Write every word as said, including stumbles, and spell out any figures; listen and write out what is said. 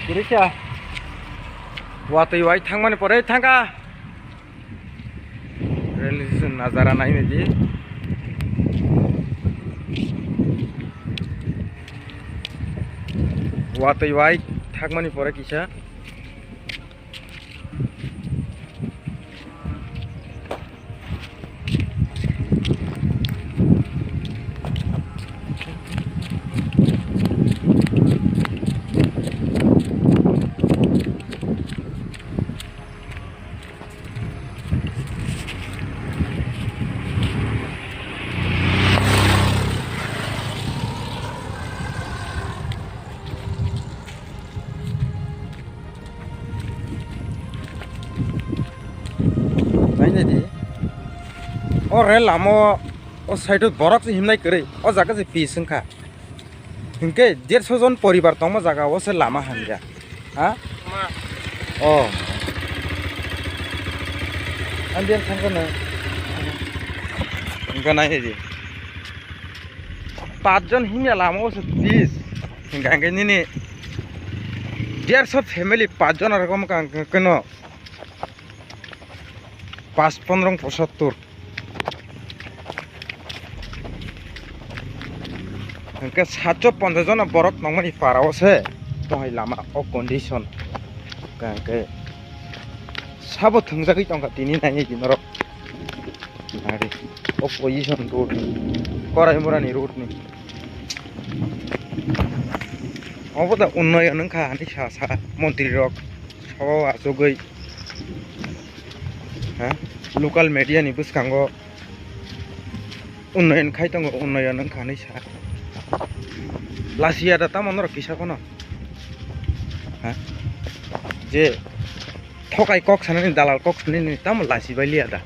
Kurisa. Watwi wai thangmani pore thangkha. Railway station najara nainai di. Watwi wai thangmani pore kisa. Nainai di. O rel lama o, o side o borok se himnai kwrwi. O jaga se pis wngkha. Hinkhe derso jon poribar tongma jaga o se lama hamya. Ha? Ma. O. Ang diyan thangkha na. Hinkhe nainai di. Pach jon himya lama o se pis. Hinkhe, hinkhe nini derso family pach jon aro kamo kang-, kano. Pach pondrong posattur. Hingke satso ponchas jona borok nongmani para o se. Tohai lama o condition. Hingke sabo thwngjagwi tongkha tini nainai di norok. Ari o position road ni. Korai murani road ni. Obo da unnoyon wngkha hinwi sa sa montri rok. Sabo achugwi. Ha? Local media ni bwskango unnoyon khai tongo, unnoyon wngkha hinwi sa. Lasiya da tamo norok kisa phano. Ha? Je thokai kok sanani, dalal kok sanani tamo lasi bai liya da.